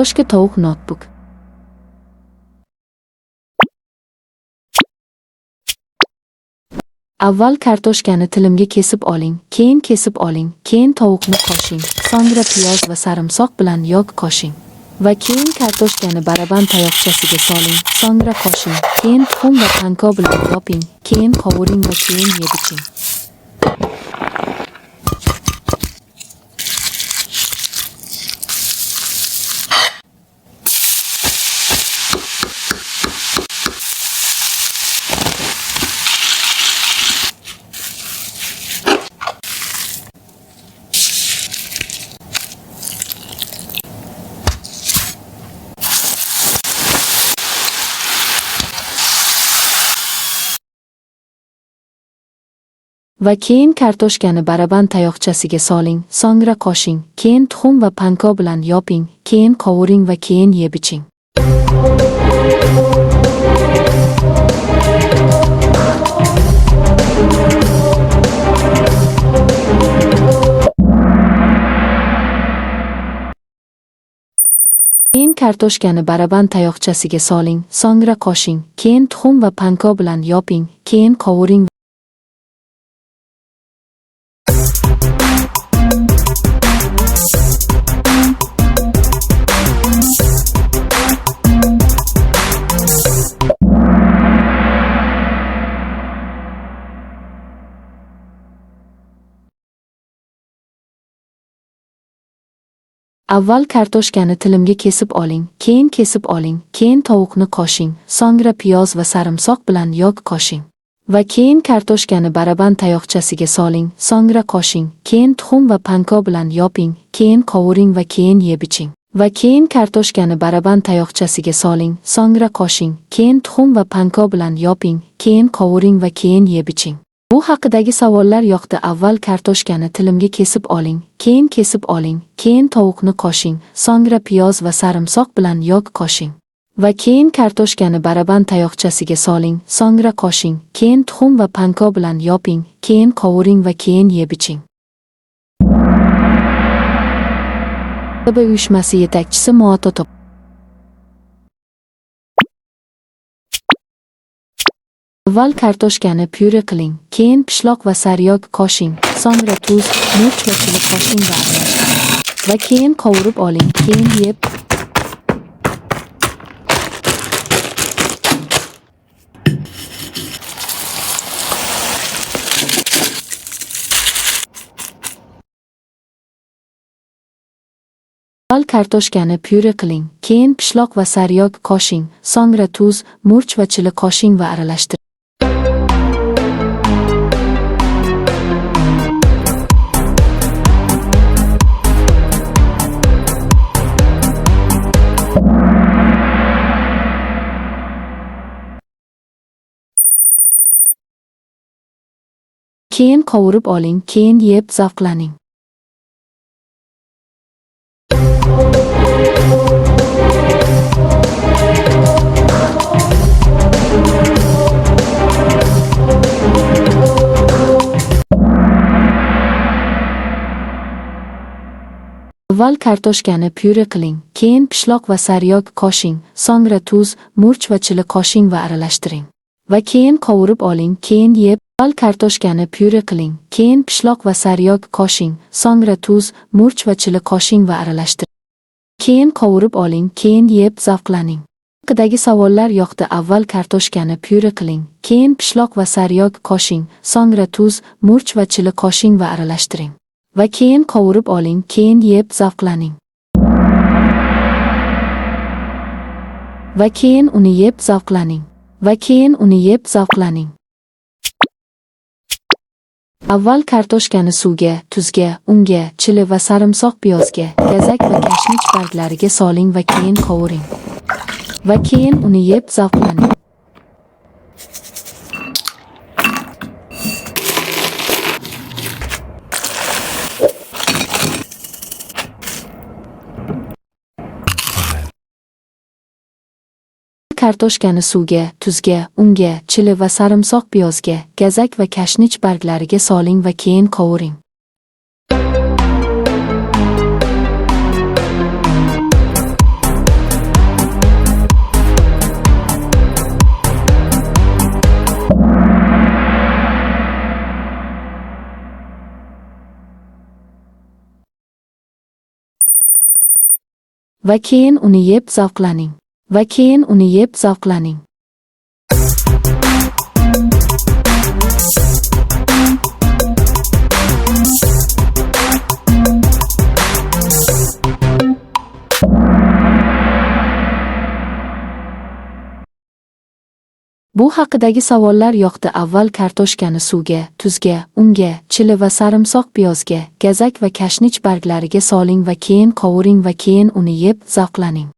Kartoshka tovuq notebook. Avval kartoshkani tilimga kesib oling, keyin kesib oling, keyin tovuqni qo'shing, so'ngra piyoz va sarimsoq bilan yog' qo'shing. Va keyin kartoshkani baraban tayoqchasiga soling, so'ngra qo'shing, keyin tuxum va panko bilan yoping, keyin qovuring va keyin yeb iching. Va keyin kartoshkani baraban tayoqchasiga soling, so'ngra qo'shing, keyin tuxum va panko bilan yoping, keyin qovuring va keyin yeb iching. Keyin kartoshkani baraban tayoqchasiga soling, so'ngra qo'shing, keyin tuxum va panko bilan yoping, keyin qovuring. Avval kartoshkani tilimga kesib oling, keyin kesib oling, keyin tovuqni qo'shing, so'ngra piyoz va sarimsoq bilan yog' qo'shing. Va keyin kartoshkani baraban tayoqchasiga soling, so'ngra qo'shing, keyin tuxum va panko bilan yoping, keyin qovuring va keyin yeb iching. Va keyin kartoshkani baraban tayoqchasiga soling, so'ngra qo'shing, keyin tuxum va panko bilan yoping, keyin qovuring va keyin yeb iching. Bu haqidagi savollar yoqdi. Avval kartoshkani tilimga kesib oling, keyin kesib oling, keyin tovuqni qo'shing, so'ngra piyoz va sarimsoq bilan yog' qo'shing. Va keyin kartoshkani baraban tayoqchasiga soling, so'ngra qo'shing, keyin tuxum va panko bilan yoping, keyin qovuring va keyin yeb iching. Uyushmasi yetakchisi Muato. Avval kartoshkani pyure qiling, keyin pishloq va sariyog qo'shing, so'ngra tuz, murch va chili qo'shing va aralashtiring. Va keyin qovurib oling, keyin yeb. Avval kartoshkani pyure qiling, keyin pishloq va sariyog qo'shing, so'ngra tuz, murch va chili qo'shing va aralashtiring. Keyin qovurib oling, keyin yeb zavqlaning. Avval kartoshkani pyure qiling, keyin pishloq va sariyog qo'shing, so'ngra tuz, murch va chili qo'shing va aralashtiring. Va keyin qovurib oling, keyin yeb. Avval kartoshkani pyure qiling, keyin pishloq va sariyog qo'shing, so'ngra tuz, murch va chili qo'shing va aralashtiring. Keyin qovurib oling, keyin yeb zavqlaning. Haqidagi savollar yoqdi. Avval kartoshkani pyure qiling, keyin pishloq va sariyog qo'shing, so'ngra tuz, murch va chili qo'shing va aralashtiring. Va keyin qovurib oling, keyin yeb zavqlaning. Va keyin uni yeb zavqlaning. Va keyin uni yeb zavqlaning. Avval kartoshkani suvga, tuzga, unga, chili va sarimsoq piyozga, gazak va kashnich barglariga soling va keyin qovuring. Va keyin uni yeb zavqlaning. Kartoshkani suvga, tuzga, unga, chili va sarimsoq piyozga, gazak va kashnich barglariga soling va keyin qovuring. Va keyin uni yeb zavqlaning. Va keyin uni yeb zavqlaning. Bu haqidagi savollar yoqdi. Avval kartoshkani suvga, tuzga, unga, chili va sarimsoq piyozga, gazak va kashnich barglariga soling va keyin qovuring va keyin uni yeb zavqlaning.